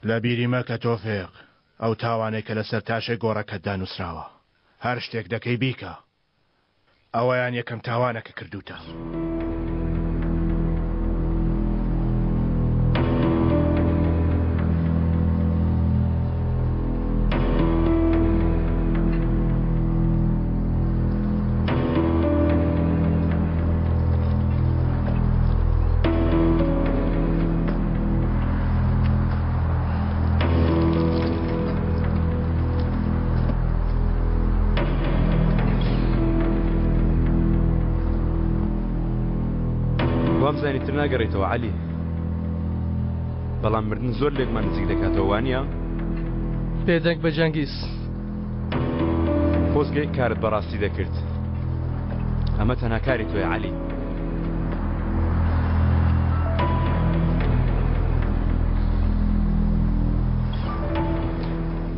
لە بیری مەکە تۆفیق، ئەو تاوانەی کە لەسەر تاشەی گۆڕەکەتدا نووسراوە. هەر شتێک دەکەی بیکە. ئەوەیان یەکەم تاوانە کە کردووتە. وامزانی تر ناگەڕێیتەوە عەلی. بەڵام مردن زۆر لێکمان نزیک دەکاتەوە وانییە؟ بێدەنگ بە جەنگیز. خۆزگە یەک کارت بەڕاستی دەکرد. ئەمە تەنها کاری تۆیە عەلی.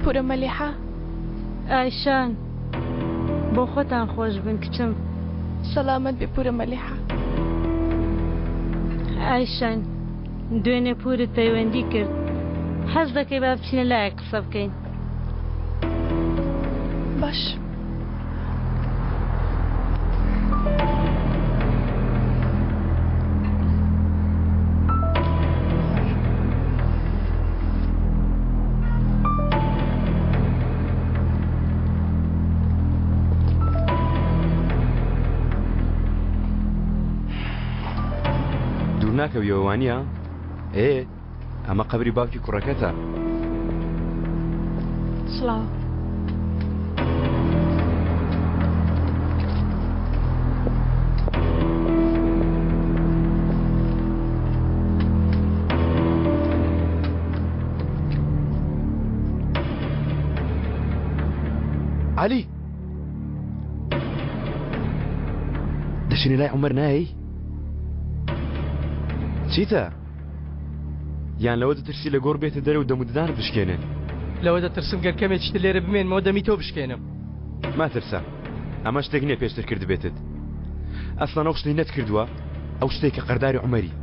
پورە مەلیحە. ئایشان بۆ خۆتان خۆش بن کچم. سەلامەت بێ پورە مەلیحە. ئایشان دوێنێ پورت پەیوەندی کرد حەز دەکەی با بچینە لایەک قسە بکەین. باش. دوور ناکەویەوە وانییە؟ ئێ ئەمە قەبری باوکی کوڕەکەتە. سڵاو. عەلی دەچینە لای عومەر نایەی؟ چیتە؟ یان لەوە دەترسی لە گۆڕ بێتە دەرە و دەم و ددانت بشکێنێ؟ لەوە دەترسم گەر کەمێکی تر لێرە بمێنمەوە دەمی تۆ بشکێنم. ماترسە ئەمە شتێک نییە پێشتر کردبێتت. ئەسڵەن ئەو شتەی نەتکردووە ئەو شتەی کە قەرداری عومەری.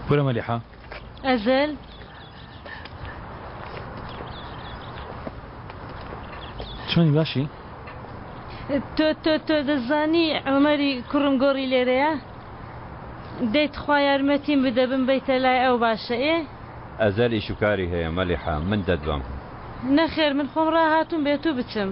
کورە مەلیحە. ئەزەل. چۆنی باشی؟ تۆ تۆ تۆ دەزانی عومەری کوڕم گۆڕی لێرەیە؟ دەی تخوا یارمەتیم بدە بمبەیتە لای ئەو باشە ئێ؟ ئەزەل ئیش و کاری هەیە مەلیحە من دەتبەم. نەخێر من خۆم ڕاهاتووم بێتوو بچم.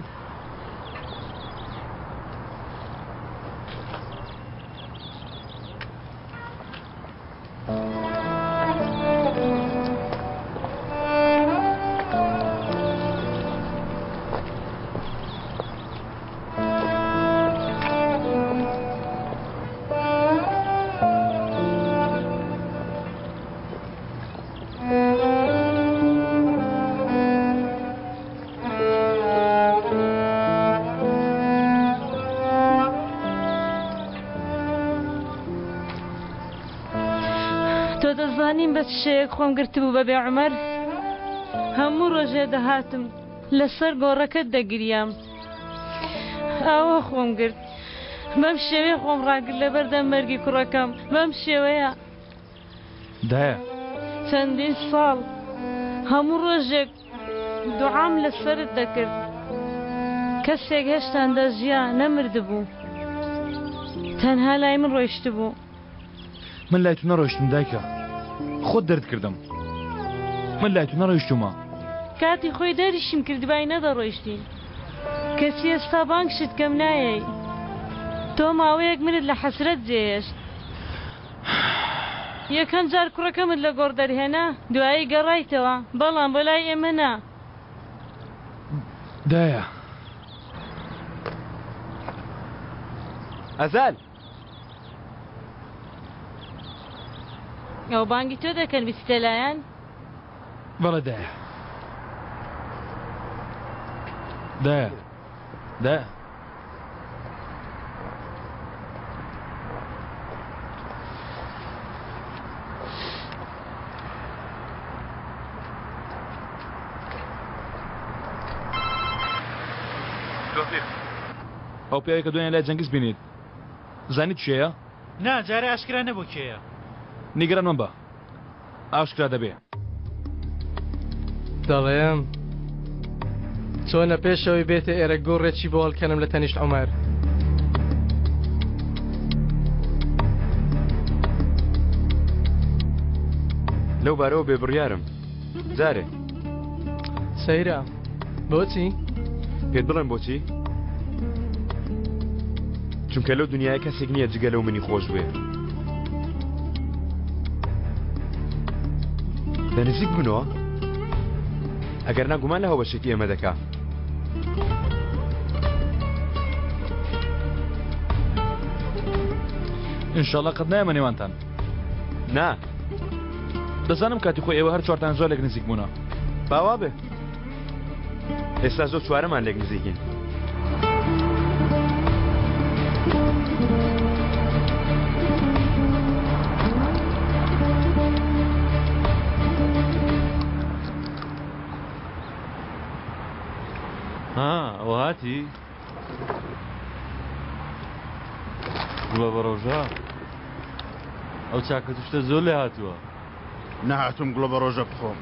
تۆ دەزانیم بە چ شێوەیەک خۆم گرتبوو بە بێ عومەر؟ هەموو ڕۆژێ دەهاتم لەسەر گۆڕەکەت دەگریام. ئاوا خۆم گرت. بەم شێوەیە خۆم ڕاگرت لەبەردەم مەرگی کوڕەکەم. بەم شێوەیە. دایە. چەندین ساڵ هەموو ڕۆژێک دوعام لەسەرت دەکرد. کەسێک هێشتان دەژیا، نەمردبوو. تەنها لای من ڕۆیشتبوو. من لای تو نەڕۆیشتم دایکە. خۆت دەرت کردم. من لای تو نەڕۆیشتوومە. کاتی خۆی دەریشم کردبای نەدەڕۆیشتین. کەچی ئێستا بانگشت کەم نایەی. تۆ ماوەیەک منت لە حەسرەت جێهێشت. یەکەم جار کوڕەکەمت لە گۆڕ دەرهێنا، دوایی گەڕایتەوە، بەڵام بۆ لای ئێمە نا. دایە. ئەزال! ئەو بانگی تۆ دەکەن بچیتە لایان؟ بەڵێ دایە. دایە. دایە. تۆفیق. ئەو پیاوەی کە دوێنێ لای جەنگیز بینیت زانیت کێیە؟ نا جارێ ئاشکرا نەبوو کێیە. نیگەران مەبە ئاشکرا دەبێ. دەڵێم چۆنە پێشەوەی بێتە ئێرە گۆڕێکی بۆ هەڵکەنم لە تەنیشت عومەر. لەو بارەوە بێ بڕیارم جارێ. سەیرە بۆچی؟ پێت بڵێم بۆچی؟ چونکە لەو دنیای کەسێک نییە جگە لەو منی خۆش بێ. لە نزیک بنەوە ئەگەر نا گومان لە هاوبەشێتی ئێمە دەکا. ئینشاڵڵا قەت نایەمە نێوانتان. نا. دەزانم کاتی خۆی ئێوە هەر چوارتان زۆر لێک نزیک بوونە. با وابێ. ئێستا زۆر چوارەمان لێک نزیکین. ها ئەوە هاتی؟ گوڵە بەڕۆژە ئەو چاکەتشتە زۆر لێ هاتووە. نەهاتووم گوڵە بەڕۆژە بخۆم.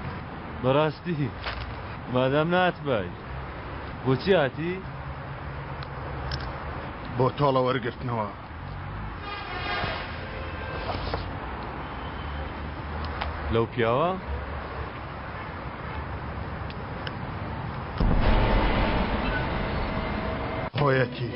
بەڕاستی مادام ناتبای بۆچی هاتی؟ بۆ تۆڵە وەرگرتنەوە. لەو پیاوە؟ خۆیەتی.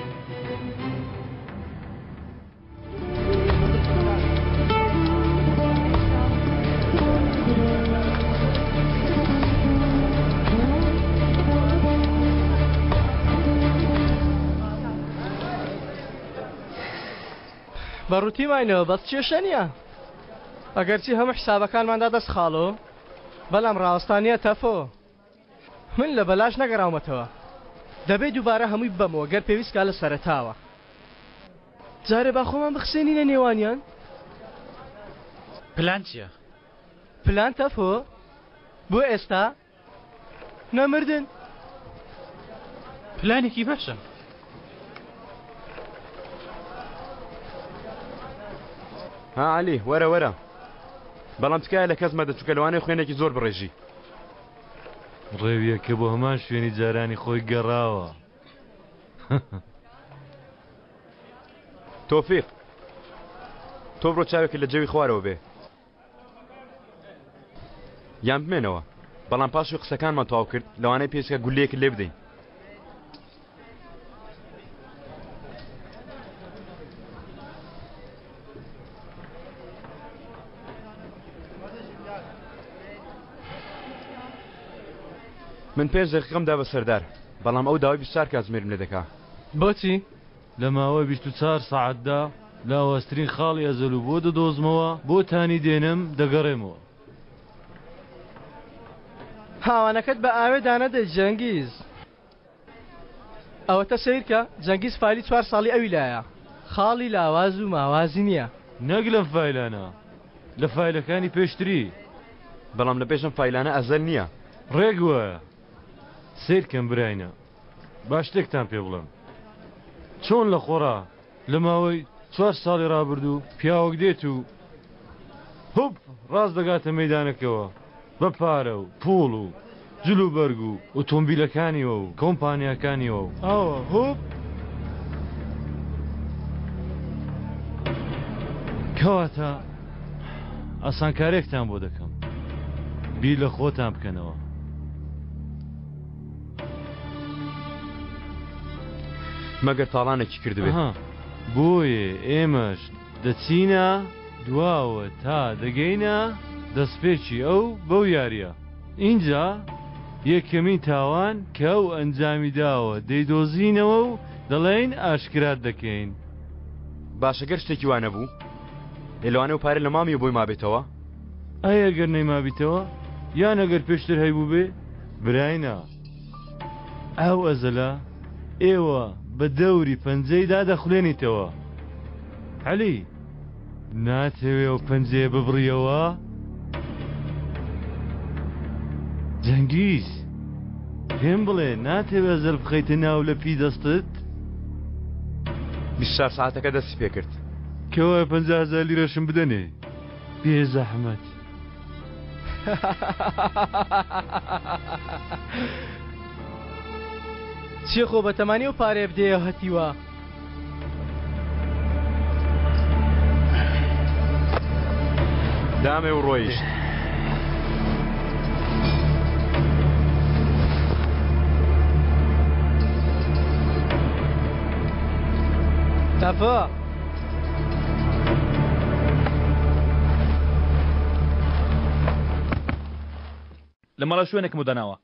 بە ڕووتی ماینەوە بەس کێشە نییە ئەگەرچی هەموو حسابەکانماندا دەست خاڵۆ بەڵام ڕاوەستان نییە تەفۆ من لە بەلاش نەگەڕاومەتەوە دەبێ دووبارە هەمووی ببەمەوە گەر پێویست کا لە سەرەتاوە جارێ با خۆمان بخسێنینە نێوانیان. پلان چیە؟ پلان تەفۆ بۆ ئێستا نەمردن. پلانێکی باشە. ها عەلی وەرە وەرە بەڵام تکایە لە کەس مەدە چونکە لەوانەیە خوێنێکی زۆر بڕێژی. ڕێویەکە بۆ هەمان شوێنی جارانی خۆی گەڕاوە. تۆفیق تۆ بڕۆ چاوێکت لە جەوی خوارەوە بێ یان بمێنەوە بەڵام پاشی قسەکانمان تەواو کرد لەوانەیە پێویستکە گولەیەکت لێ بدەین. من پێنج دەقیقەم دا بە سەردار بەڵام ئەو داوای 24 کاتژمێرم لێ دەکا. بۆچی؟ لە ماوەی 24 سەعاتدا لاوازترین خاڵی ئەزەل و بۆ دەدۆزمەوە بۆتانی دێنم دەگەڕێمەوە. هاوانەکەت بە ئاوێ دانەدەی جەنگیز. ئەوەتە سەیرکە جەنگیز فایلی چوار ساڵی ئەوی لایە خاڵی لاواز و ماوازی نیە. نەک لەم فایلانە لە فایلەکانی پێشتری. بەڵام لە پێش ئەم فایلانە ئەزەل نیە. ڕێک وایە. سەیرکەن براینە با شتێکتان پێ بڵێم چۆن لە خۆڕا لە ماوەی چوار ساڵی ڕابردوو پیاوەک دێت و هوپ ڕاست دەگاتە مەیدانەکەوە بە پارە و پوڵ و جل و بەرگ و ئۆتۆمبیلەکانیەوە و کۆمپانیاکانیەوە و ئەوە هوپ. کەواتە ئاسانکاریەکتان بۆ دەکەم بیر لە خۆتان بکەنەوە. مەگەر تاڵانێکی کردبێ. ئەها بۆیە ئێمەش دەچینە دواوە تا دەگەینە دەستپێکی ئەو بەو یاریە ئینجا یەکەمین تاوان کە ئەو ئەنجامی داوە دەیدۆزینەوە و دەڵێین ئاشکرات دەکەین. باشە گەر شتێکی وا نەبوو؟ ئێ لەوانەیە ئەو پارەی لە مامیەوە بۆی مابێتەوە؟ ئەی ئەگەر نەیمابیتەوە؟ یان ئەگەر پێشتر هەیبووبێ؟ براینە ئەو ئەزەلە ئێوە بە دەوری پەنجەیدا دەخولێنیتەوە. عەلی ناتەوێ ئەو پەنجەیە ببڕیەوە؟ جەنگیز. پێم بڵێ ناتەوێ ئەزەل بخەیتە ناو لەپی دەستت؟ 24 سەعاتەکە دەستی پێکرد. کەوایە 50 هەزار لیرەشم بدەنێ بێ زەحمەت. چیە خۆ بەتەمانی ئەو پارەیە بدەیە هەتیوە. دامێ و ڕۆیشت. تەفە. لە ماڵە شوێنێکم بۆ داناوە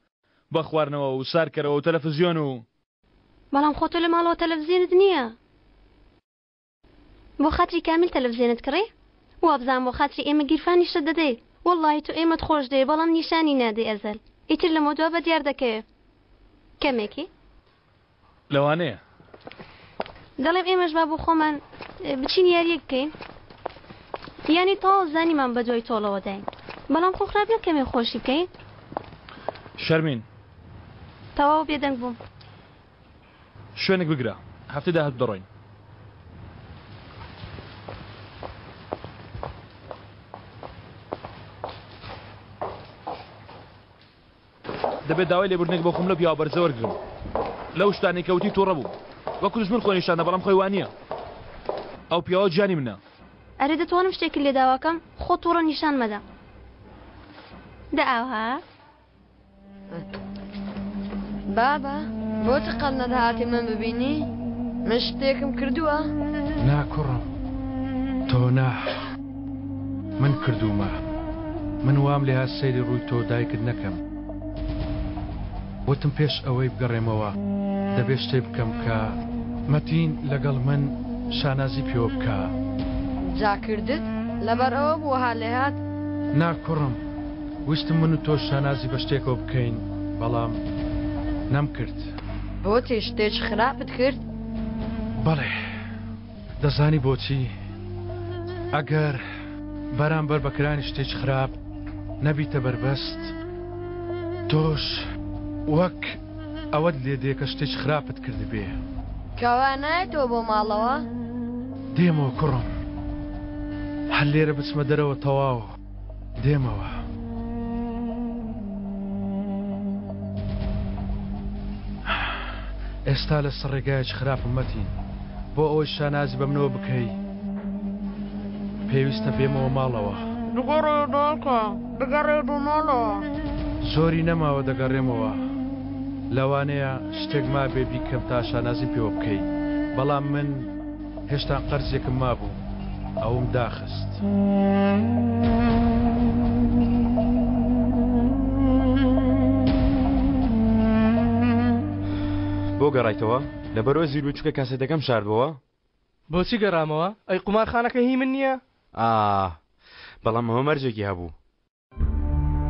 بۆ خواردنەوە و سارکەرەوە و تەلەفزیۆن و. بەڵام خۆ تۆ لە ماڵەوە تەلەفزیۆنت نییە. بۆ خاتری کامیل تەلەفزیۆنت کڕی؟ وابزانم بۆ خاتری ئێمە گیرفانیشت دەدەی. وەڵڵاهی تۆ ئێمەت خۆش دەوێ بەڵام نیشانی نادەی ئەزەل. ئیتر لەمەودوا بە دیار دەکەوێ. کەمێکی. لەوانەیە. دەڵێم ئێمەش با بۆ خۆمان بچین یاریەک بکەین. یانی تەواو زانیمان بە دوای تۆڵەوە داین. بەڵام خۆ خراپ نیە کەمێ خۆشی بکەین. شەرمین. تەواو بێدەنگ بووم. شوێنێک بگرە هەفتەی داهاتوو دەڕۆین. دەبێت داوای لێبوردنێک بۆ خۆم لەو پیاوە بەرزە وەرگرم. لەو شتانەی کە وتی توڕە بووم. وەکو دوژمن خۆی نیشاندا بەڵام خۆی وانییە. ئەو پیاوە گیانی منە. ئەرێ دەتوانم شتێکت لێ داواکەم؟ خۆت توڕە نیشان مەدە. دە ئاوها. بابە بۆچی قەت نەدەهاتی من ببینی؟ من شتێکم کردووە؟ نا کوڕم تۆ نا من کردوومە من وام لێهات سەیری ڕووی تۆ دایکت نەکەم وتم پێش ئەوەی بگەڕێمەوە دەبێ شتێ بکەم کە مەتین لەگەڵ من شانازی پێوە بکا. جا کردت؟ لەبەر ئەوە بوو وەها لێهات؟ نا کوڕم ویستم من و تۆ شانازی بە شتێکەوە بکەین بەڵام نەمکرد. بۆچی شتێکی خراپت کرد؟ بەڵێ دەزانی بۆچی؟ ئەگەر بەرامبەر بە کرانی شتێکی خراپ نەبیتە بەربەست تۆش وەک ئەوەت لێ دێ کە شتێکی خراپت کردبێ. کوا نایەتەوە بۆ ماڵەوە؟ دێمەوە کوڕم هەر لێرە بچمە دەرەوە تەواو. دێمەوە. ئێستا لەسەر ڕێگایەکی خراپم مەتین. بۆ ئەوەی شانازی بە منەوە بکەی پێویستە بێمەوە ماڵەوە. بگەڕێ دایکە، بگەڕێ بۆ ماڵەوە. زۆری نەماوە دەگەڕێمەوە. لەوانەیە شتێک مابێ بیکەم تا شانازیم پێوە بکەی، بەڵام من هێشتان قەرزێکم مابوو ئەوم داخست. بۆ گەڕایتەوە؟ لەبەرئەوە زیر بووی چونکە کاسێتەکەم شاردبۆوە؟ بۆچی گەڕامەوە؟ ئەی قومارخانەکە هی من نییە؟ ئاه بەڵام ئەمە مەرجێکی هەبوو.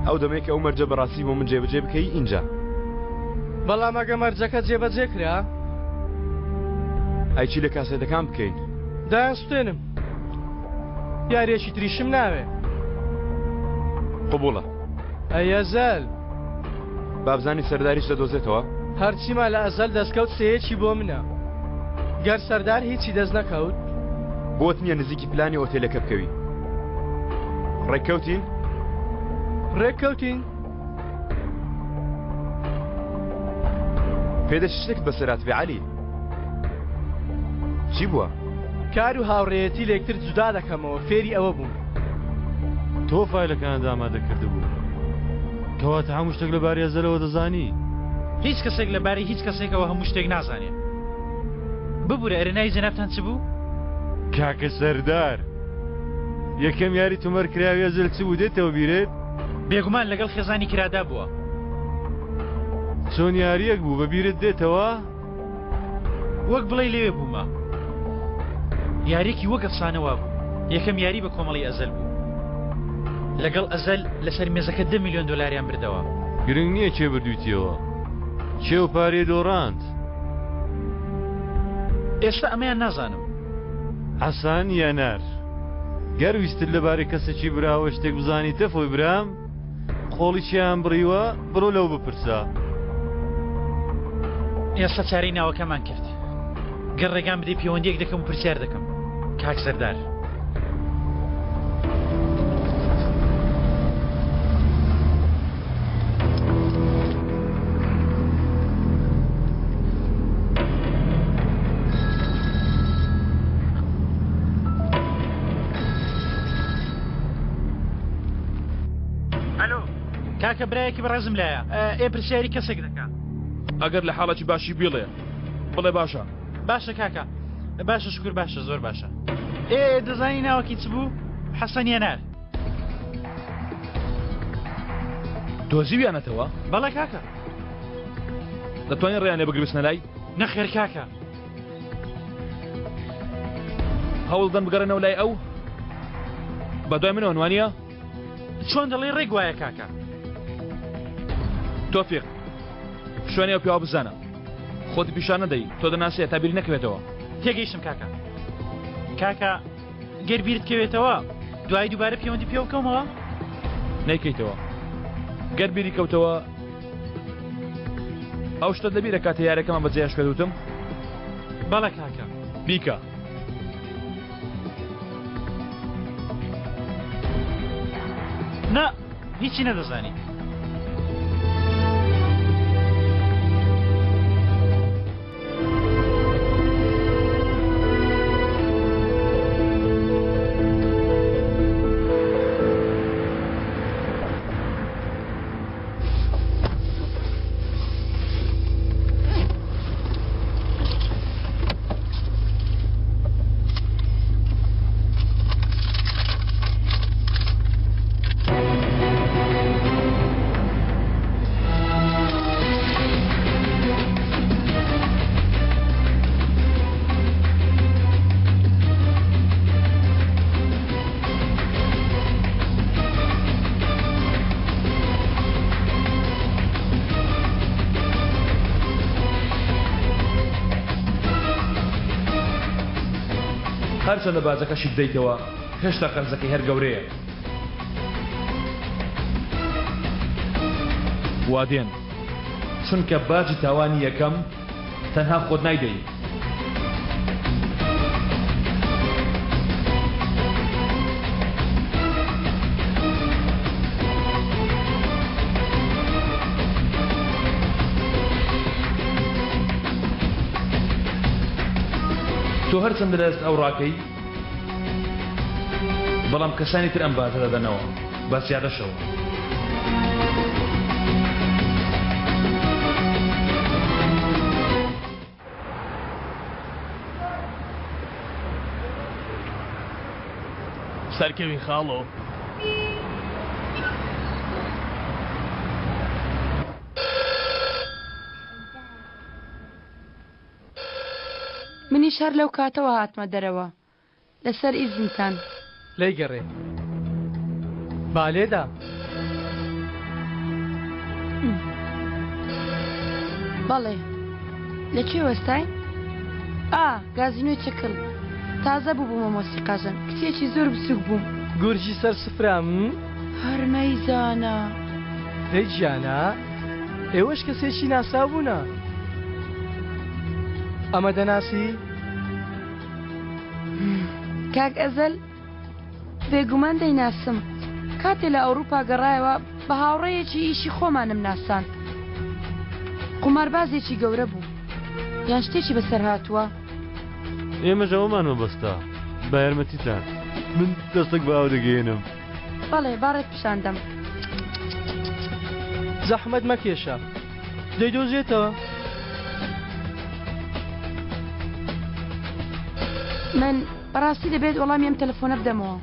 ئەو دەمەی کە ئەو مەرجە بەڕاستی بۆ من جێبەجێ بکەی ئینجا. بەڵام ئەگە مەرجەکە جێبەجێ کرا؟ ئەی چی لە کاسێتەکان بکەین؟ دایانسوتێنم. یاریەکی تریشم ناوێ. قبوڵە. ئەی ئەزەل؟ با بزانین سەردار هیچ دەدۆزێتەوە؟ هەرچیمان لە ئەزەل دەستکەوت سێیەکی بۆ منە. گەر سەردار هیچی دەست نەکەوت؟ بۆت نییە نزیکی پلانی ئۆتێلەکە بکەوی. ڕێککەوتین؟ ڕێککەوتین. پێدەچێت شتێکت بەسەر هاتبێ عەلی. چی بووە؟ کار و هاوڕێیەتی لێکتر جودا دەکەمەوە فێری ئەوە بووم. تۆ فایلەکانت ئامادە کردبوو. کەواتە هەموو شتێک لەبارەی ئەزەلەوە دەزانی؟ هیچ کەسێک لەبارەی هیچ کەسێکەوە هەموو شتێک نازانێ. ببورە ئەرێ ناوی جەنابتان چ بوو؟ کاکە سەردار یەکەم یاری تۆمار کراوی ئەزەل چ بوو دێتەوە بیرت؟ بێگومان لەگەڵ خێزانی کرادا بووە. چۆن یاریەک بوو بە بیرت دێتەوە؟ وەک بڵێی لەوێ بوومە. یاریەکی وەک ئەفسانە وابوو. یەکەم یاری بە کۆمەڵی ئەزەل بوو. لەگەڵ ئەزەل لەسەر مێزەکە دە ملیۆن دۆلاریان بردەوە. گرنگ نییە کێ بردوویتیەوە. کێ و پارەی دۆڕاند. ئێستا ئەمەیان نازانم. حەسەن یەنەر، گەر ویستت لەبارەی کەسێکی براوە شتێک بزانی تەفۆی برام، قۆڵی چیان بڕیوە بڕۆ لەو بپرسە. ئێستا چارەی ناوەکەمان کرد. گەر ڕێگام بدەی پەیوەندیەک دەکەم و پرسیار دەکەم. کاک سەردار. ئەلۆ کاکە برایەکی بەڕێزم لایە ئێ پرسیاری کەسێک دەکا. ئەگەر لە حاڵەتی باشی بیڵێ بڵێ باشە. باشە کاکە باشە شکر باشە زۆر باشە. ئێ دەزانی ناوەکی چ بوو؟ حەسەن یەنار. دۆزیویانەتەوە؟ بەڵێ کاکە. دەتوانین ڕێیان لێ بگرن بچنە لای؟ نەخێر کاکە. هەوڵدەن بگەڕێنەوە لای ئەو؟ بە دوای منەوەن وانییە؟ چۆن دەڵێی ڕێک وایە کاکە. تۆفیق شوێنی ئەو پیاوە بزانە خۆت پیشان نەدەی تۆ دەناسێ تا بیری نەکەوێتەوە. تێگەیشتم کاکە. کاکە گەر بیرت کەوێتەوە دوایی دووبارە پەیوەندی پێوە بکەمەوە؟ نەیکەیتەوە گەر بیری کەوتەوە ئەو شتەت لەبیرە کاتێ یارەکەمان بەجێهێشت پێت وتم؟ بەڵێ کاکە. بیکە. نا هیچی نەدەزانی. هەرچەندە باجەکەشی بدەیتەوە هێشتا قەرزەکەی هەر گەورەیە. وادێن چونکە باجی تاوانی یەکەم تەنها خۆت نایدەی. تۆ هەرچەندە لە دەست ئەو ڕاکەی بەڵام کەسانی تر ئەم باجە دەدەنەوە بە زیادەشەوە. سەرکەوین خاڵۆ. منیش هەر لەو کاتەوە هاتمە دەرەوە. لەسەر ئیزنتان. لێی گەڕێ با لێدا. بەڵێ لە کوێ وەستاین؟ ئا گازینۆی چەکڵ تازە بووبوومە مۆسیقاژەن کچێکی زۆر بچووک بووم. گورجی سەر سفرە م؟ هەر مەیزانە. دەی گیانە ئێوەش کەسێکی ناسراو بوونە. ئەمە دەناسی؟ کاک ئەزەل بێگومان دەیناسم کاتێ لە ئەوروپا گەڕایەوە بە هاوڕێیەکی ئیشی خۆمانم ناساند قوماربازێکی گەورە بوو یان شتێکی بەسەر هاتووە؟ ئێمەش ئەوەمان مەبەستە بە یارمەتیتان من دەستێک بە ئاو دەگەیەنم. بەڵێ با ڕێک پیشان دەم. زەحمەت مەکێشە دەیدۆزێتەوە. من بەڕاستی دەبێت وەڵامی ئەم تەلەفۆنە بدەمەوە.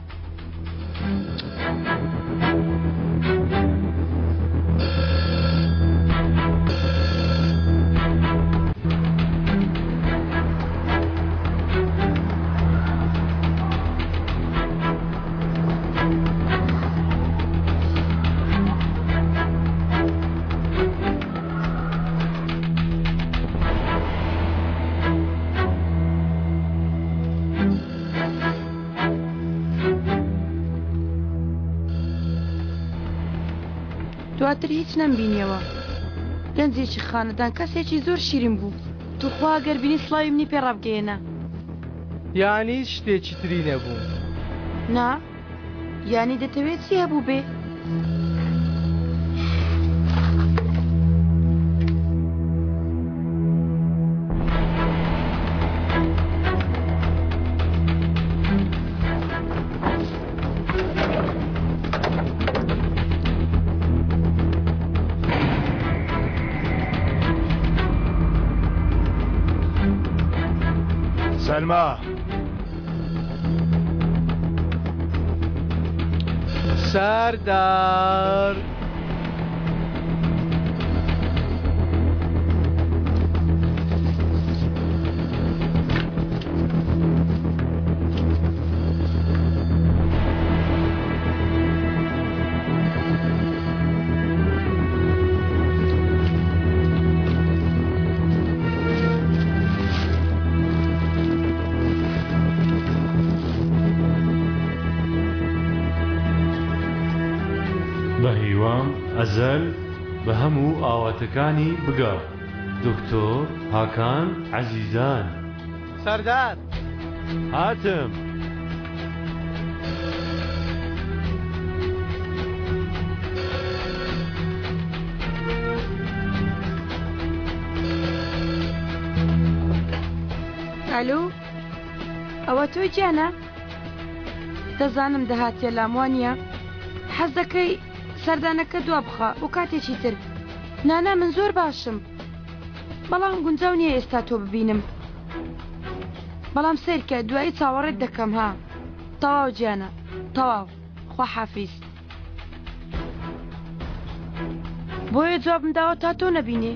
دواتر هیچ نەمبینیەوە. گەنجێکی خانەدان کەسێکی زۆر شیرین بوو توخوا گەر بینی سڵاوی منی پێ ڕابگەیەنە. یانی هیچ شتێکی تری نەبوو؟ نا یانی دەتەوێ چی هەبووبێ؟ سەلما. سەردار. بەهیوام ئەزەل بە هەموو ئاواتەکانی بگا دکتۆر هاکان عەزیزان. سەردار. هاتم. ئەلو ئەوە تۆی گیانە؟ دەزانم دەهاتیە لام وانییە؟ حەز دەکەی سەردانەکە دوا بخە بۆ کاتێکی تر. نانا من زۆر باشم. بەڵام گونجاو نییە ئێستا تۆ ببینم. بەڵام سەیرکە دوایی چاوەڕێت دەکەم ها. تەواو گیانە تەواو. خواحافیز. بۆیە جوابم داوە تا تۆ نەبینێ.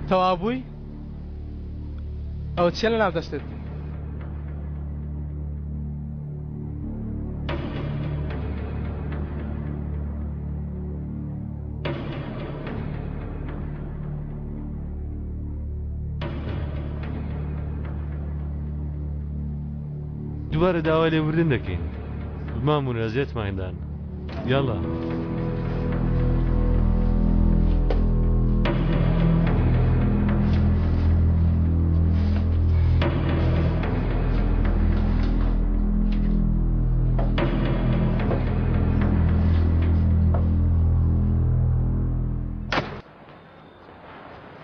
تەواو بووی؟ ئەوە چیە لەناو دەستت؟ دووبارە داوای لێبوردن دەکەین مامون ئەزیەتمان دان یاڵا.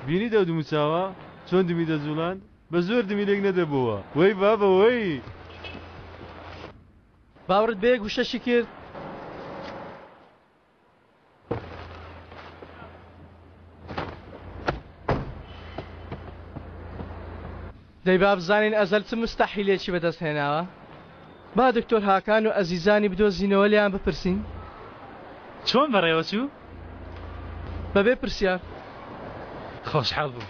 بینیت ئەو دموچاوە چۆن دمی دەجوڵاند بە زۆر دمی لێک نەدەبۆوە وەی بابە وەی. باوەڕت بە یەک وشەشی کرد؟ دەی با بزانین ئەزەل چ مستەحیلێکی بەدەست هێناوە؟ با دکتۆر هاکان و ئەزیزانی بدۆزینەوە لێیان بپرسین. چۆن بەڕێوە چوو؟ بەبێ پرسیار. خۆشحاڵ بووم.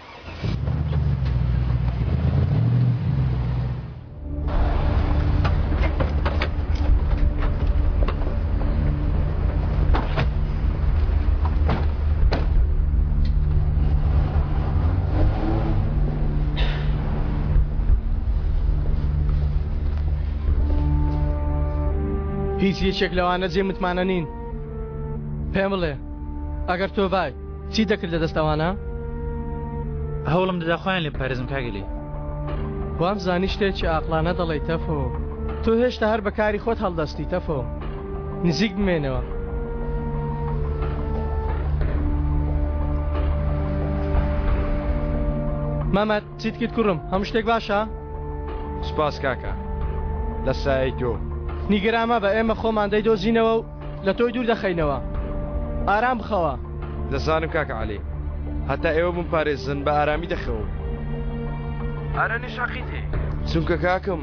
هیچ یەکێک لەوانە جێ متمانە نین. پێم بڵێ ئەگەر تۆ بای چی دەکرد لە دەست ئەوانە؟ هەوڵم دەدا خۆیان لێ بپارێزم کاک ئەلی. وام زانی شتێکی ئاقڵانە دەڵێی تەفۆ. تۆ هێشتا هەر بە کاری خۆت هەڵدەستی تەفۆ. نزیک بمێنەوە. مەمەد چیت کرد کوڕم هەموو شتێک باشە؟ سوپاس کاکە لە سایەی تۆ. نیگەران مەبە ئێمە خۆمان دەیدۆزینەوە و لە تۆی دوور دەخەینەوە ئارام بخەوە. دەزانم کاکە عەلی هەتا ئێوە بمپارێزن بە ئارامی دەخەوم. ئارانیش حەقی تێ. چونکە کاکم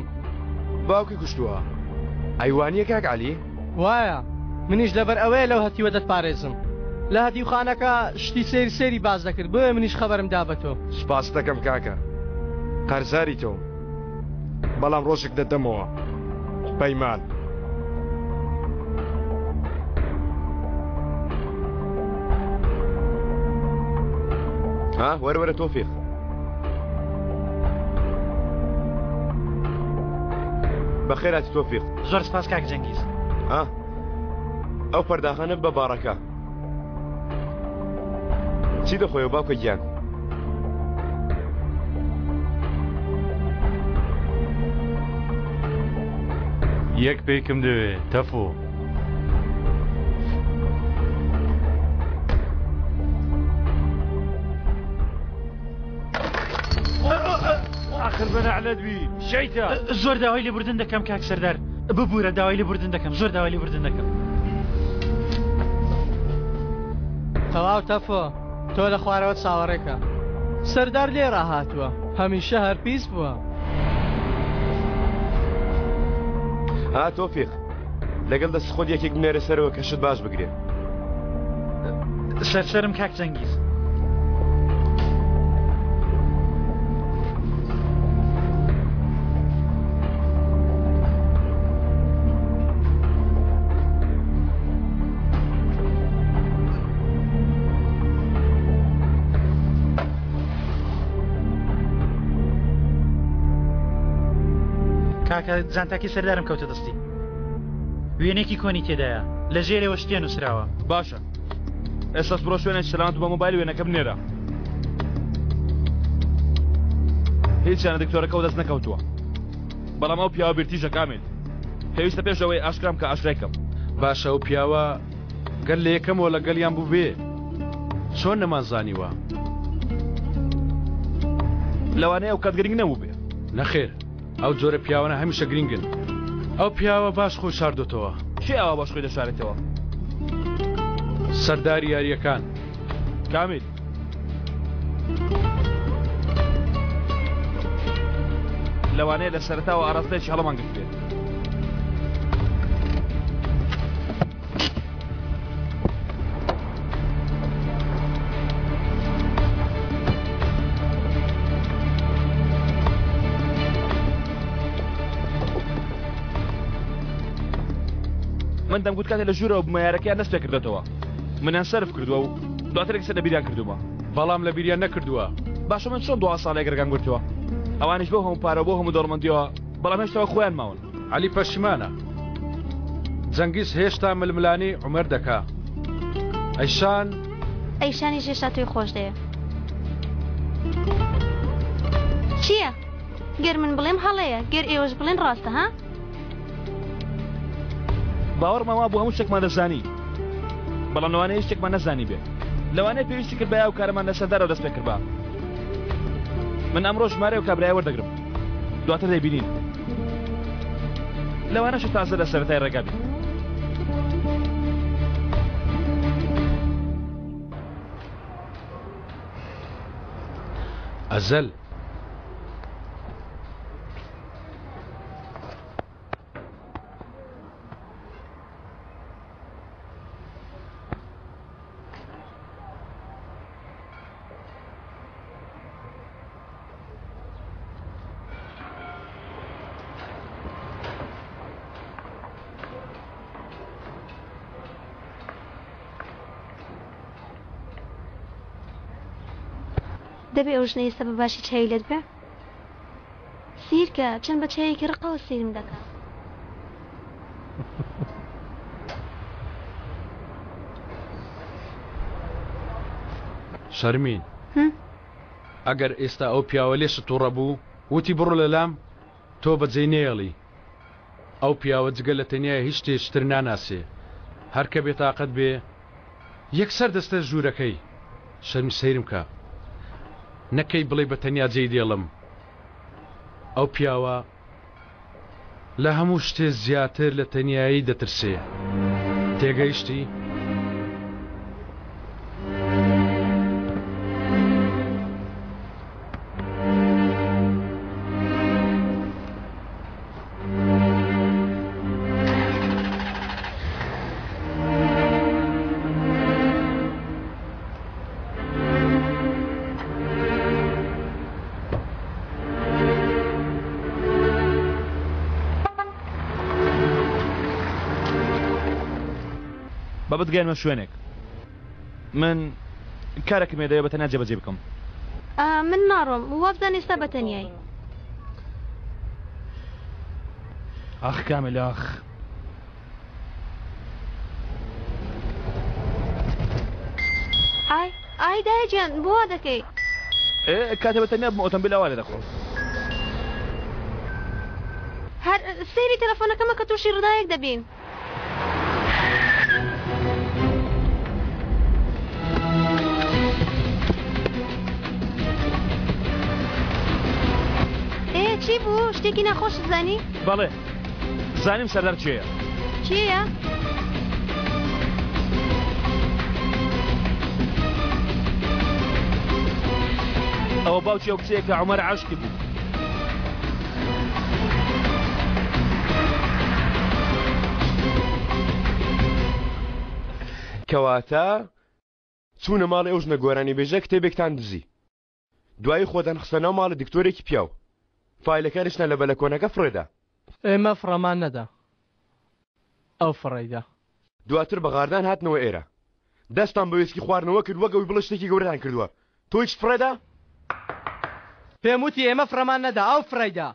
باوکی کوشتووە ئەی وانیە کاک عەلی؟ وایە منیش لەبەر ئەوەیە لەو هەتیوە دەتپارێزم لە هەتیوخانەکە شتی سەیر سەیری باس دەکرد بۆیە منیش خەبەرم دا بە تۆ. سوپاست دەکەم کاکە قەرزاری تۆم. بەڵام ڕۆژێک دەدەمەوە پەیمان. ها وەرە وەرە تۆفیق. بەخێراتی تۆفیق. زۆر سپاس کاک جەنگیز. ها. ئەو پەرداخانە بە باڕەکە. چی دەخۆیەوە باوکە گیان؟ یەک پێکم دەوێ تەفۆ. ئاخر بە نەعلەت بی شەیتە. زۆر داوای لێبوردن دەکەم کاک سەردار ببورە داوای لێبوردن دەکەم زۆر داوای لێبوردن دەکەم. تەواو تەفۆ تۆ لە خوارەوە چاوەڕێکە سەردار لێ ڕاهاتووە هەمیشە هەر پیس بووە. ها تۆفیق لەگەڵ دەست خۆت یەکێک بنێرە سەرەوە کە شت باش بگرێ. سەرسەرم کاک جەنگیز. کاکە جانتاکەی سەردارم کەوتە دەستی وێنێکی کۆنی تێدایە لە ژێرەوە شتێ نووسراوە باشە ئێستاش بڕۆ شوێنێکی سەلامەت بە مۆبایل وێنەکە بنێرە هیچیانە دکتۆرەکە دەست نەکەوتووە بەڵام ئەو پیاوە بیرتیژە کامل پێویستە پێش ئەوەی ئاشکرام کە ئاشکرای کەم باشە ئەو پیاوە گەر لە یەکەمەوە لەگەڵیان بووبێ چۆن نەمان زانیوە؟ لەوانەیە ئەو کات گرنگ نەبووبێ. نەخێر ئەو جۆرە پیاوانە هەمیشە گرنگن. ئەو پیاوە باش خۆی شاردۆتەوە. کێ ئاوا باش خۆی دەشارێتەوە؟ سەرداری یارییەکان. کامیل. لەوانەیە لە سەرەتاوە ئاراستەیەکی هەڵەمان گرتبێت. من دەمگوت کاتێ لە ژوورەوە بوومە یارەکەیان دەست پێکردێتەوە منیان سەرف کردووە و دواتر یەکسەر لە بیریان کردوومە بەڵام لە بیریان نەکردووە باشە من چۆن دوا ساڵێک ڕێگام گرتووە ئەوانیش بۆ هەموو پارە بۆ هەموو دەوڵەمەندیەوە بەڵام هێشتا خۆیان ماون عەلی پەشیمانە. جەنگیز هێشتا ململانێی عومەر دەکا. ئەیشان. ئەیشانیش هێشتا تۆی خۆش دەوێ. چییە؟ گەر من بڵێم هەڵەیە، گەر ئێوەش بڵێن ڕاستە ها؟ باوەڕمان وابوو هەموو شتێکمان دەزانی، بەڵام لەوانەیە هیچ شتێکمان نەزانیبێ. لەوانەیە پێویستی کردبایە ئەو کارەمان لە سەردارەوە دەست پێ کردبا. من ئەمڕۆ ژمارەی ئەو کابرایە وەردەگرم. دواتر دەیبینین. لەوانەشە تازە لە سەرەتای ڕێگا بین. ئەزەل. دەبێ ئەو ژنە ئێستا بە باشی چاوی لێت بێ؟ سیرکە چەند بە چاوێکی ڕقەوە سەیرم دەکا. شەرمین ئەگەر ئێستا ئەو پیاوە لێشت توڕە بوو وتی بڕۆ لەلام تۆ بەجێی نەیەڵی ئەو پیاوە جگە لە تەنیای هیچ شتێکی تر ناناسێ هەر کە بێتاقەت بێ یەکسەر دەستە ژوورەکەی شەرمی سەیرم کە نەکەی بڵێی بە تەنیا جێی دێڵم ئەو پیاوە لە هەموو شتێ زیاتر لە تەنیایی دەترسێ. تێگەیشتی؟ با بتگەیەنمە شوێنێک من کارێکم هەیە دەوێ بە تەنیا جێبەجێ بکەم. من ناڕۆم وابزانە ئێستا بە تەنیای. ئاخ کامل ئاخ. ئای ئای دایە گیان بۆ وا دەکەی؟ ئێ کاتێ بە تەنیا بم ئۆتۆمبیل ئاوا لێ دەخۆم. هەر سەیری تەلەفۆنەکە مەکە تووشی ڕووداوێک دەبین. ئێ چی بوو؟ شتێکی ناخۆشت زانی؟ بەڵێ زانیم سەردار کێیە. کێیە؟ ئەوە باوکی ئەو کچەیە کە عومەر عاشقی بوو. کەواتە چوونە ماڵی ئەو ژنە گۆرانیبێژە کتێبێکتان دزی. دوایی خۆتان خستە ناو ماڵی دکتۆرێکی پیاو. فایلەکانیشتان لە بەلەکۆنەکە فڕێدا. ئێمە فڕەمان نەدا. ئەو فڕێیدا. دواتر بە غاردان هاتنەوە ئێرە. دەستتان بە وێسکی خواردنەوە کرد وەک ئەوەی بڵێ شتێکی گەورەتان کردووە. تۆ هیچت فڕێدا؟ پێم وتی ئێمە فڕەمان نەدا، ئەو فڕێیدا.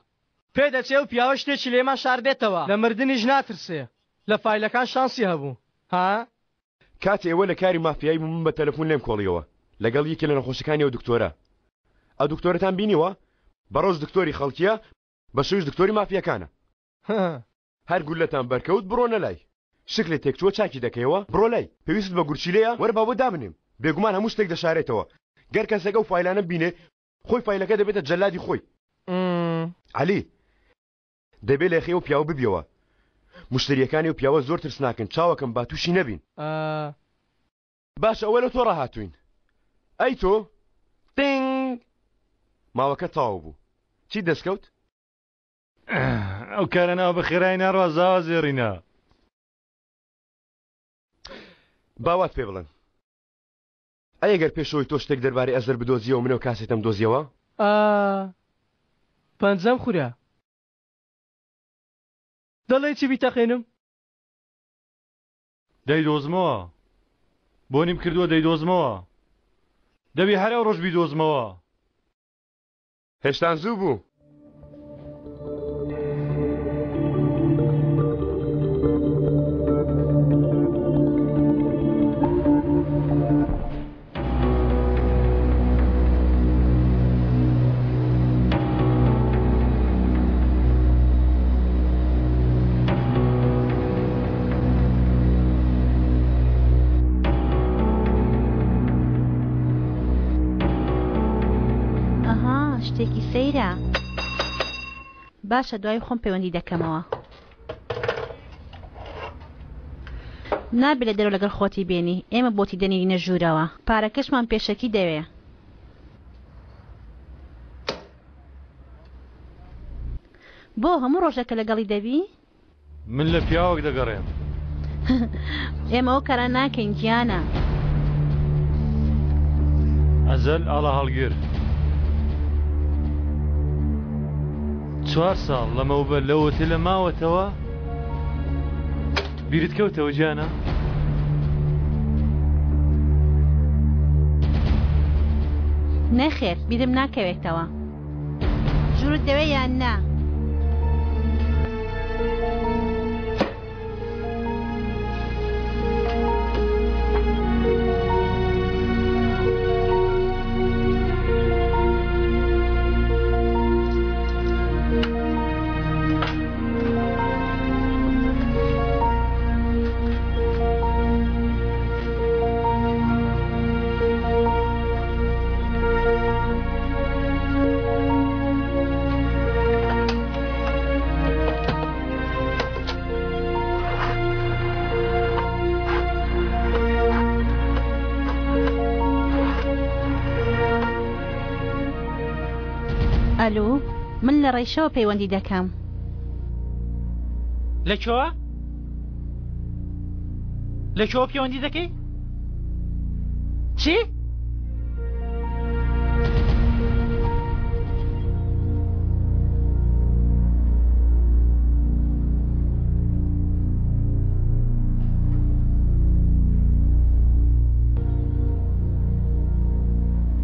پێدەچێ ئەو پیاوە شتێکی لێمان شاردبێتەوە. لە مردنیش ناترسێ. لە فایلەکان شانسی هەبوو. ها؟ کاتێ ئێوە لە کاری مافیایی بوون من بە تەلەفون لێم کۆڵیەوە لەگەڵ یەکێ لە نەخۆشەکانی ئەو دکتۆرە. ئەو دکتۆرەتان بینیوە؟ بە ڕۆژ دکتۆری خەڵکیە بە شەویش دکتۆری مافیاکانە. هەر گوللەتان بەرکەوت بڕۆنە لای. شکلێ تێکچووە چاکی دەکەیەوە بڕۆ لای. پێویستت بە گورچیلەیە وەرە با بۆت دابنێم. بێگومان هەموو شتێک دەشارێتەوە. گەر کەسێک ئەو فایلانە ببینێ خۆی فایلەکە دەبێتە جەلادی خۆی. عەلی دەبێ لێخەی ئەو پیاوە ببیەوە. مشتەریەکانی ئەو پیاوە زۆر ترسناکن چاوەکەم با تووشی نەبین. باشە ئەوە لە تۆ ڕاهاتووین. ئەی تۆ؟ تینگ! ماوەکە تەواو بوو. چیت دەستکەوت؟ ئەو کارە ناوە بە خێرایی ناڕوا زاوا زێڕینە. با وات پێ بڵێم. ئەی ئەگەر پێش ئەوەی تۆ شتێک دەربارەی ئەزەر بدۆزیەوە من ئەو کاسێتەم دۆزیەوە؟ ئا پەنجەم خورا. دەڵێی چی بیتەقێنم؟ دەیدۆزمەوە. بۆنیم کردووە دەیدۆزمەوە. دەبی هەر ئەو ڕۆژ بیدۆزمەوە. هێشتان زوو بوو. ئەها شتێکی سەیرە باشە دوای خۆم پەیوەندی دەکەمەوە نابێ لە دەرەوە لەگەڵ خۆتی بێنی ئێمە بۆتی دەنێرینە ژوورەوە پارەکەشمان پێشەکی دەوێ بۆ هەموو ڕۆژەکە لەگەڵی دەبی؟ من لە پیاوەک دەگەڕێم. ئێمە ئەو کارە ناکەین گیانە. ئەزەل ئاڵا هەڵگر. چوار ساڵ لەمەوبەر لەو ئۆتێلە ماوەتەوە؟ بیرت کەوتەوە گیانە؟ نەخێر بیرم ناکەوێتەوە. ژوورت دەوێ یان نا؟ ئەلو من لە ڕێشەوە پەیوەندی دەکەم. لە کوێوە؟ لە کوێوە پەیوەندی دەکەی؟ چی؟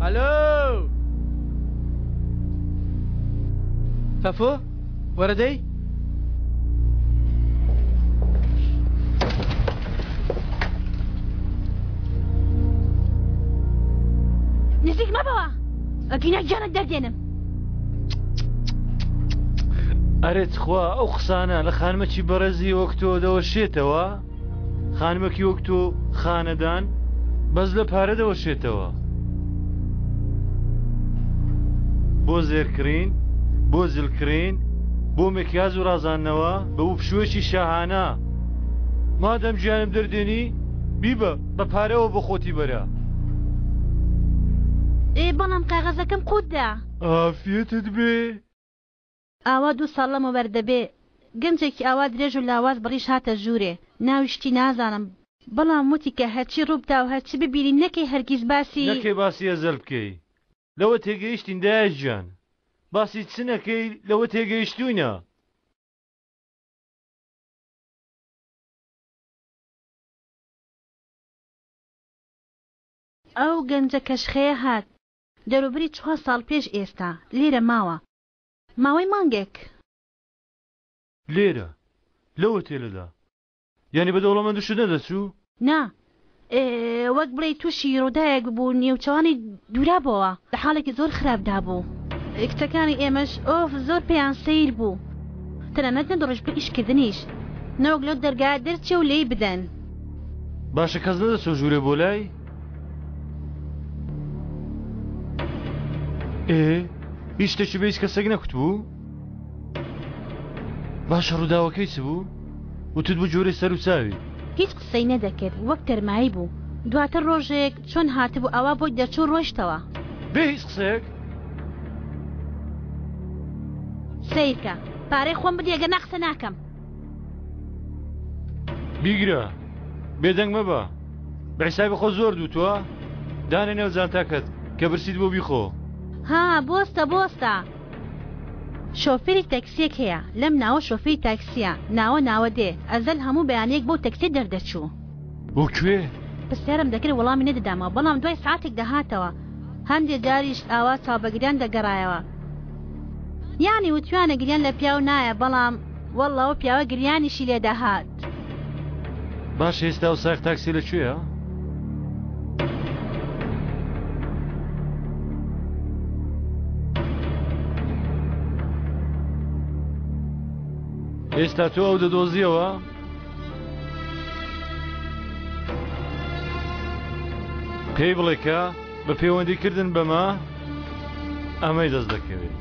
ئەلۆ تەفۆ وەرە دەی. نزیک مەبەوە ئەگینا گیانت دەردێنم. ئەرێ تخوا ئەو قسانە لە خانمەکی بەڕێزی وەک تۆ دەوەشێتەوە؟ خانمەکی وەک تۆ خانەدان بەس لە پارە دەوەشێتەوە. بۆ زێر کڕین، بۆ جل کڕین، بۆ مکیاج و ڕازاندنەوە، بە بۆ پشوویەکی شاهانە. مادام گیانم دەردێنی، بیبە، بە پارەوە بۆ خۆتی بەرە. ئێ بەڵام کاغەزەکەم قووت دا. ئافیەتت بێ. ئاوا دوو ساڵ لەمەوبەر دەبێ گەنجێکی ئاوا درێژ و لاواز بەڕیش هاتە ژوورێ، ناوی شتی نازانم، بەڵام وتی کە هەرچی ڕوو بدا و هەرچی ببینی نەکەی هەرگیز باسی. نەکەی باسی ئەزەل بکەی لەوە تێگەیشتین دایە گیان باسی چ نەکەی لەوە تێگەیشتووینە. ئەو گەنجە کەشخەیە هات دەوروبەری چوار ساڵ پێش ئێستا لێرە ماوە ماوەی مانگێک. لێرە؟ لەو ئۆتێلەدا؟ یانی بە دەوڵەمەندشت نەدەچوو؟ نا، وەک بڵێی تووشی ڕووداوێک ببوو، نێوچەوانی دوورابۆوە، لە حاڵێکی زۆر خراپدا بوو. کچەکانی ئێمەش ئۆف زۆر پێیان سەیر بوو، تەنانەت نەدەڕۆیشت بۆ ئیشکردنیش، نەوەک لەو دەرگایە دەرچێ و لێی بدەن. باشە کەس نەدەچووە ژوورێ بۆ لای؟ ئێ هیچ شتێکی بە هیچ کەسێک نەکوتبوو؟ باشە ڕووداوەکەی چ بوو؟ وتت بوو جۆرەی سەر و چاوی. هیچ قسەی نەدەکرد وەک تەرمایی بوو دواتر ڕۆژێک چۆن هاتبوو ئاوا بۆی دەرچوو ڕۆیشتەوە. بێ هیچ قسەیەک؟ سەیرکە پارەی خۆم بدە گەر نا قسە ناکەم. بیگرە بێدەنگ مەبە بە حیسابی خۆت زۆر دووتوە دانێ نێو جانتاکەت کە برسیت بۆ بیخۆ. ها بۆستە بۆستە. شۆفێری تەکسیەک هەیە لەم ناوە شۆفێری تاکسیە ناوە ناوە دێ ئەزەل هەموو بەیانیەک بەو تەکسیە دەردەچوو. بۆ کوێ؟ پرسیارم دەکرد وەڵامی نەدەدامەوە بەڵام دوای سەعاتێک دەهاتەوە هەندێ جاریش ئاوا چاوبەگریان دەگەڕایەوە یانی وتویانە گریان لە پیاو نایە بەڵام وەڵڵا ئەو پیاوە گریانیشی لێ دەهات. باشە ئێستا ئەو سایەق تاکسیە لە کوێیە؟ ئێستا تۆ ئەو دەدۆزیەوە؟ پێی بڵێ کە بە پەیوەندی کردن بەمە ئەمەی دەست دەکەوێت.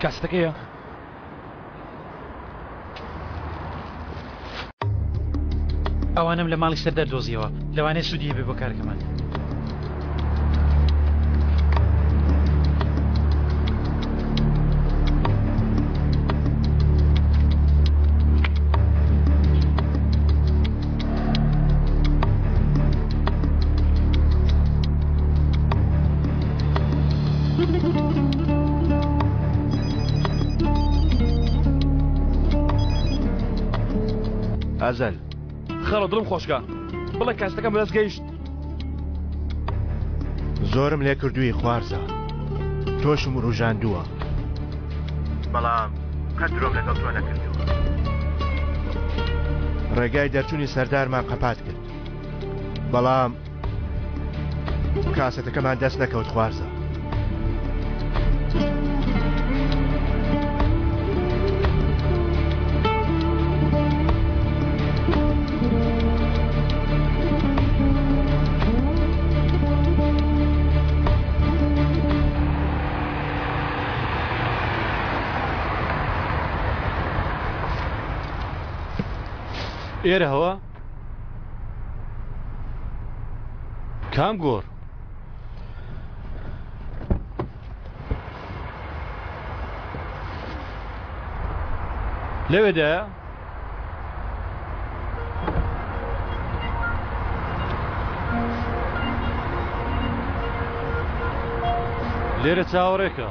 کاسەتەکەیە؟ ئەوانەم لە ماڵی سەردار دۆزیەوە لەوانەیە سوودی هەبێ بۆ کارەکەمان. ئەزەل. خاڵۆ دڵم خۆشکە بڵێ کاستەکەم بەدەست گەیشت. زۆرم لێ کردووی خوارزا تۆشم وروژاندووە بەڵام قەت درۆم لەگەڵ تۆ نەکردووە ڕێگای دەرچوونی سەردارمان قەپات کرد بەڵام کاسەتەکەمان دەست نەکەوت خوارزا. ئێرە هەوە؟ کام گۆڕ؟ لەوێدایە؟ لێرە چاوەڕێکە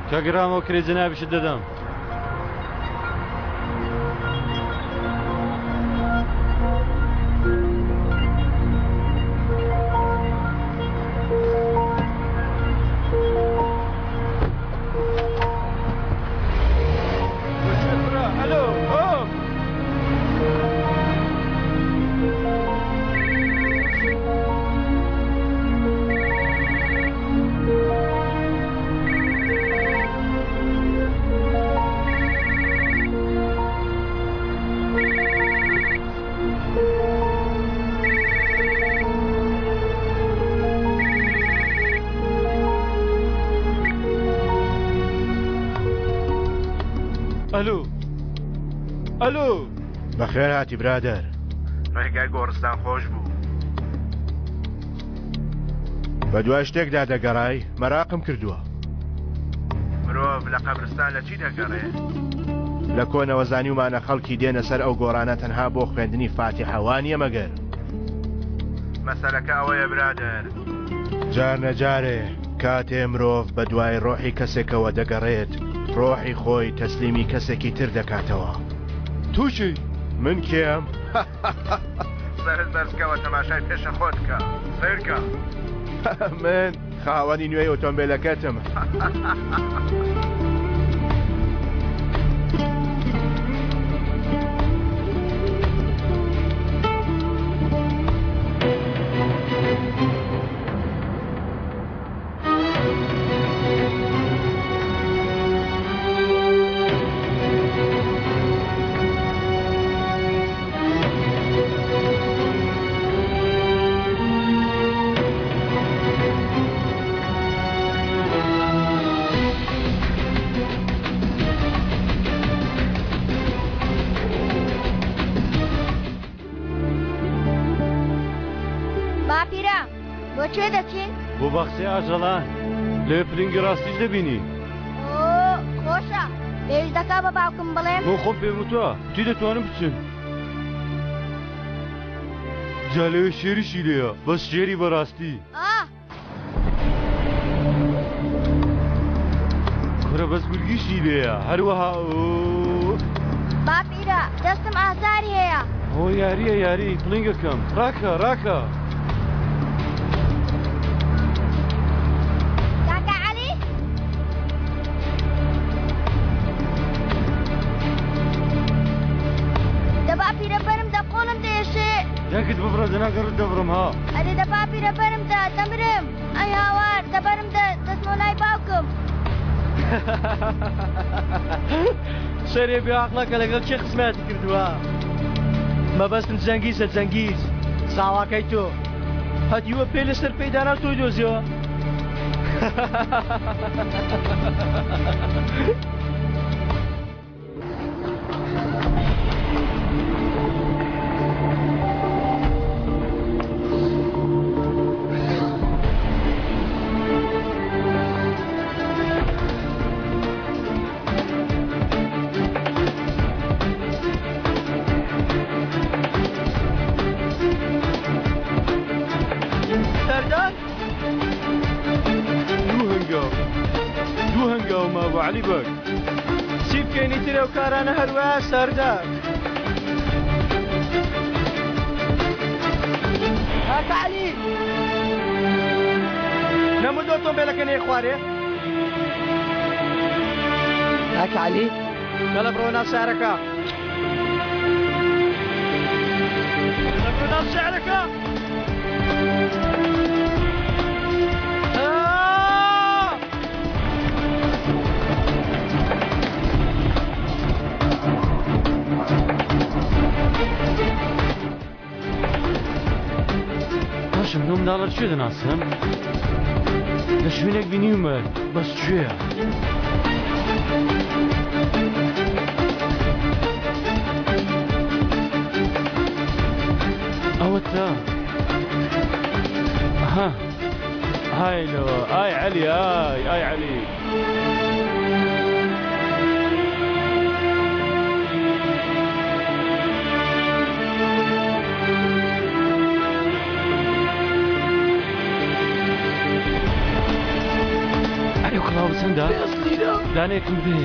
کە گەڕامەوە کرێ جەنابیشت دەدەم. ئەلو ئەلو. بەخێر هاتی برادەر. ڕێگای گۆڕستان خۆش بوو. بەدوای شتێکدا دەگەڕای مەراقم کردووە. مرۆڤ لە قەبرستان لە چی دەگەڕێ؟ لە کۆنەوە زانیومانە خەڵکی دێنە سەر ئەو گۆڕانە تەنها بۆ خوێندنی فاتیحە وانیە مەگەر؟ مەسەلەکە ئەوەیە برادەر جار نەجارێ کاتێ مرۆڤ بە دوای ڕۆحی کەسێکەوە دەگەڕێت ڕۆحی خۆی تەسلیمی کەسێکی تر دەکاتەوە. تۆ کێی؟ من کێم؟ سەرت بەرزکەوە تەماشای پێشە خۆت بکە سەیرکە من خاوەنی نوێی ئۆتۆمبیلەکەتم. باپیرە بۆ کوێ دەچین؟ بۆ باخچەی ئاژەڵان لەوێ پلنگی ڕاستیش دەبینی. ئۆ خۆشە پێویست دەکا بە باوکم بڵێم؟ بۆ خۆم پێم وتووە چی دەتوانم بچم. جا لەوێ شێریشی لێیە بەس شێری بەڕاستی. ئا. کورە بەس گورگیشی لێیە هەروەها ئۆ. باپیرە دەستم ئازاری هەیە. ئەوە یاریە یاری پڵینگەکەم ڕاکە ڕاکە. کاکە عەلی. دە باپیرە بەرم دە قۆڵم دەیەشێ. دەنگت ببڕە دەنا گەڕت دەبڕم ها. ئەرێ دە باپیرە بەرم دە دەمرم. ئەی هاوار دە بەرم دە دەچمەوە لای باوکم. سەرێ بێ عەقڵەکە لەگەڵ کێ خزمایەتی کردووە؟ مەبەستم جەنگیزە جەنگیز ساواکەی تۆ هەتیوە پێ لەسەر پێی دانا تۆی دۆزیەوە. سەردار دوو هەنگاو دوو هەنگاو مابوو عەلی بەگ. چی بکەین ئیتر ئەو کارانە هەر وایە سەردار. کاکە عەلی نەموت ئۆتۆمبێلەکە نەیە خوارێ؟ کاکە عەلی بەڵێ بڕۆ ناو شارەکە. بڕۆ ناو شارەکە. باشە من ئەو منداڵە کوێ دەناسم؟ لە شوێنێک بینیومە بەس کوێیە؟ ئەوەتا ها هاي لو ئای عەلی ئای ئای عەلی ئەرێ کڵاو چەندە؟ دانێکم بێ.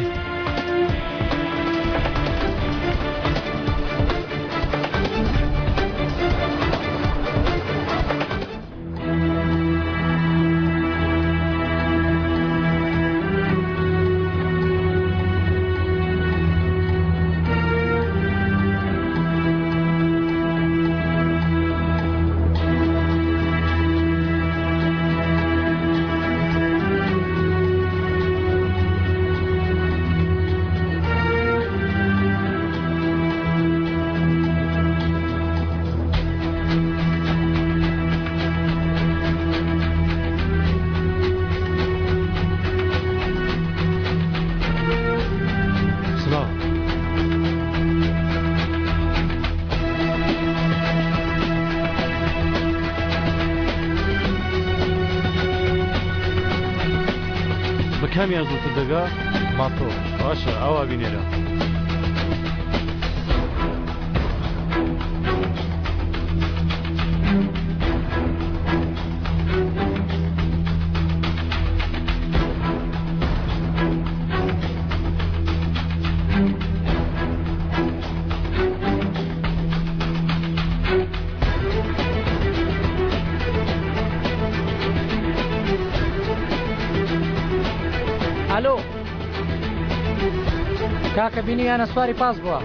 کامیان زووتر دەگا؟ ماتۆر. باشە ئاوا بینێرە. ئەلۆ کاکە بینیویانە سواری پاس بووە.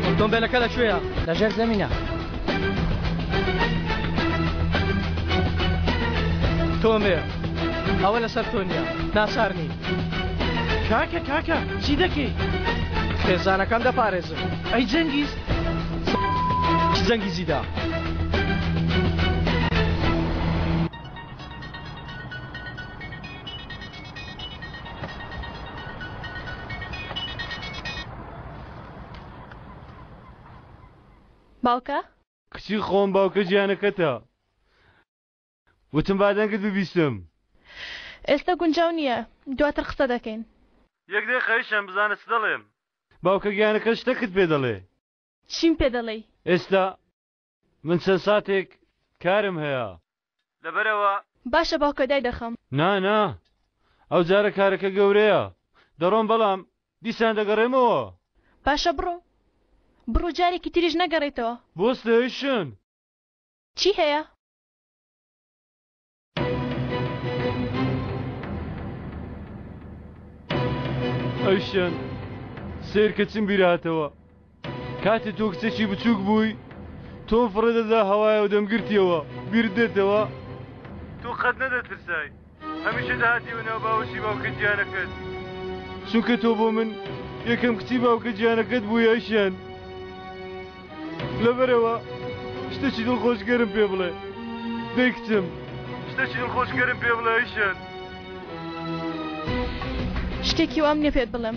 ئۆتۆمبێلەکە لە کوێیە؟ لە ژێر زەمینە. تۆمێ ئەوە لەسەر تۆ نییە ناچار نی. کاکە کاکە چی دەکەی؟ خێزانەکەم دەپارێزم. ئەی جەنگیز؟ چ جەنگیزی دا؟ باوکە؟ کچی خۆم باوکە گیانەکەتە. وتم با دەنگت ببیستم. ئێستا گونجاو نییە، دواتر قسە دەکەین. یەک دەیقە ئیشەم بزانە چ دەڵێم. باوکە گیانەکەت شتەکت پێ دەڵێ. چیم پێ دەڵێی؟ ئێستا من چەند ساتێک کارم هەیە لەبەرئەوە. باشە باوکە دایدەخەم. نا نا ئەو جارە کارەکە گەورەیە دەڕۆم بەڵام دیسان دەگەڕێمەوە. باشە بڕۆ بڕۆ جارێکی تریش نەگەڕێیتەوە. بۆ ستەیشن. چی هەیە؟ ئەیشەن سەیرکە چم بیرهاتەوە کاتێ تۆ کچێکی بچووک بووی تۆم فڕێ دەدا هەوایە و دەمگرتیەوە بیرت دێتەوە تۆ قەت نەدەترسای هەمیشە دەهاتیەوە ناو باوەشی باوکە گیانەکەت چونکە تۆ بۆ من یەکەم کچی باوکە گیانەکەت بووی ئەیشەن لەبەرئەوە شتێکی دڵخۆشکەرم پێ بڵێ دەی کچم. شتێکی دڵخۆشکەرم پێ بڵێ ئەیشەن. شتێکی وام نییە پێت بڵێم.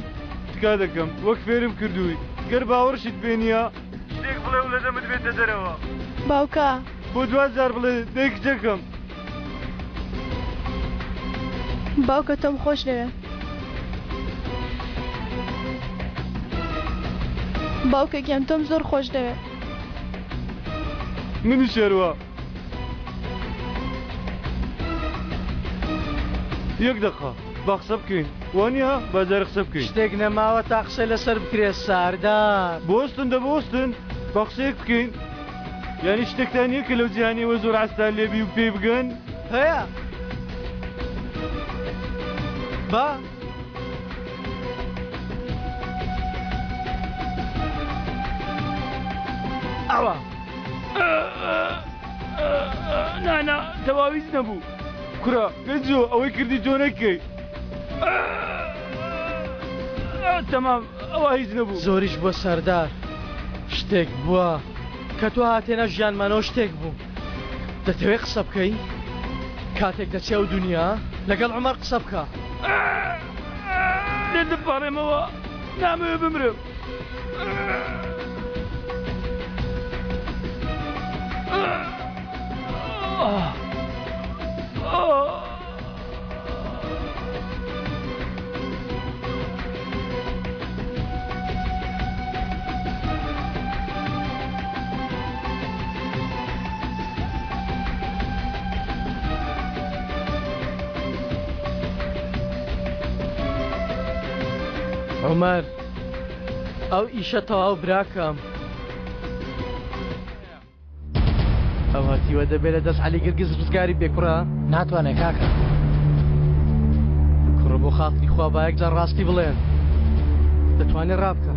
تکا دەکەم وەک فێرم کردووی گەر باوەڕشت پێ نییە شتێک بڵێ و لە دەمت بێتە دەرەوە. باوکە. بۆ دواجار بڵێ دەی کچەکەم. باوکە تۆم خۆش دەوێ. باوکە گیان تۆم زۆر خۆش دەوێ. منیش هەروا. یەک دەقە با قسە بکەین وانییە؟ با جارێ قسە بکەین. شتێک نەماوە تا قسەی لەسەر بکرێ ساردار. بوەستن دە بوەستن با قسەیەک بکەین. یانی شتێکتان نییە کە لەو جیهانیەوە زۆر عەزتان لێ بی و پێی بگەن؟ هەیە با. ئەوە نانا تەواویز نەبوو کورە گەنجۆ ئەوەی کردی تۆ نەکەی تەمام ئەوە هیچ نەبوو زۆریش بووە سەردار شتێک بووە کە تۆ هاتێنە ژیانمانەوە شتێک بوو دەتەوێت قسە بکەی کاتێک دەچێ ئەو دنیا لەگەڵ عمر قسە بکە لێت دەپاڕێمەوە نامەوێ بمرم عومەر ئەو ئیشە تەواو براکەم. ئەو هەتیوە دەبێ لە دەست عەلی گرگز ڕزگاری بێ کوڕە. ناتوانێ کاکە. کوڕە بۆ خاتری خوا با یەک جار ڕاستی بڵێن. دەتوانێ ڕابکا.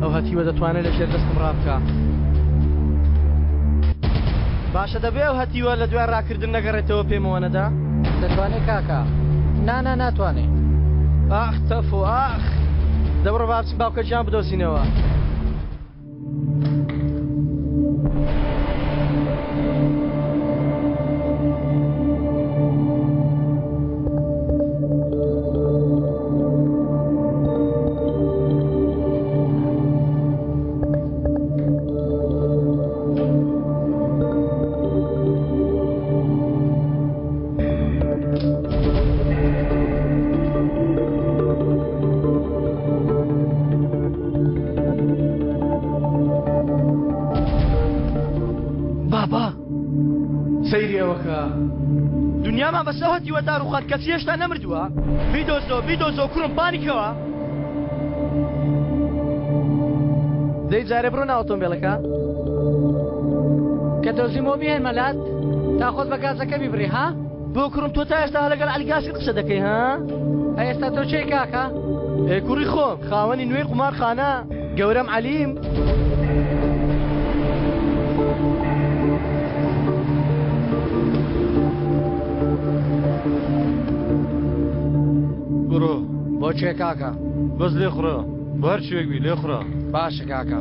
ئەو هەتیوە دەتوانێ لە ژێر دەستم ڕابکا. باشە دەبێ ئەو هەتیوە لە دوای ڕاکردن نەگەڕێتەوە پێمەوە نەدا؟ دەتوانێ کاکە. نا نا ناتوانێ. ئاخ تەفۆ ئاخ. دەبڕۆ با بچین باوکە گیان بدۆزینەوە. پیاوەکە. دنیامان بەسەر هەتیوە داڕوخان کەچی هێشتا نەمردووە بیدۆزەوە بیدۆزەوە کوڕم پانی کەوە. دەی جارێ بڕۆ ناو ئۆتۆمبێلەکە. کە دۆزیمەوە بیهێنمە لات تا خۆت بە گازەکە بیبڕی ها؟ بۆ کوڕم تۆ تا ئێستا لەگەڵ عەلی گاسکت قسە دەکەی ها؟ ئەی ئێستا تۆ کێی کاکە؟ ئێ کوڕی خۆم خاوەنی نوێی قومارخانە گەورەم عەلیم. بڕۆ. بۆ کوێ کاکە؟ بەس لێخوڕە بۆ هەر کوێیەک بی لێخوڕە. باشە کاکە.